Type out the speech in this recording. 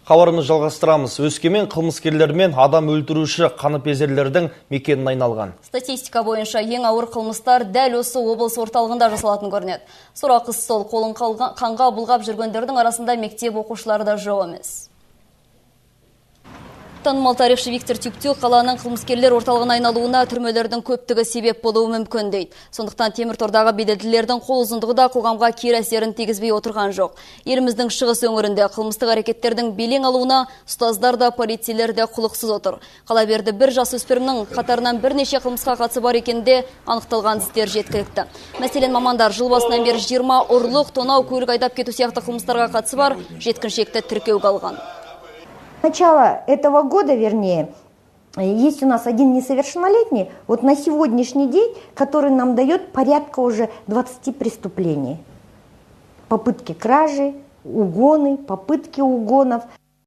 Хабарымызды жалғастырамыз. Өскемен қылмыскерлер мен адам өлтіруші қаныпезерлердің мекеніне айналған. Статистика бойынша ең ауыр қылмыстар дәл осы облыс орталығында жасалатын көрінеді. Сорақы сол қолын қанға бұлғап жүргендердің арасында мектеп оқушылары да жоқ емес. Танымал тарихшы Виктор Тюктюк қаланың қылмыскерлер орталығына айналуына түрмелердің көптігі себеп болуы мүмкін дейді. Сондықтан темір тордағы беделділердің қол ұзындығы да қоғамға кері әсерін тигізбей отырған жоқ. Еліміздің шығыс өңірінде қылмыстық әрекеттердің белең алуына ұстаздар да, полицейлер де құлықсыз отыр. Қала берді бір жасөспірімнің қатарынан бірнеше қылмысқа қатысы бар екенінде анықталған істер жеткілікті. Мәселен, мамандар жыл басынан бері 20 ұрлық, тонау, көлік айдап кету сияқты қылмыстарға қатысы бар жеткіншекті тіркеуге алған. Начало этого года, вернее, есть у нас один несовершеннолетний, вот на сегодняшний день, который нам дает порядка уже 20 преступлений. Попытки кражи, угоны, попытки угонов.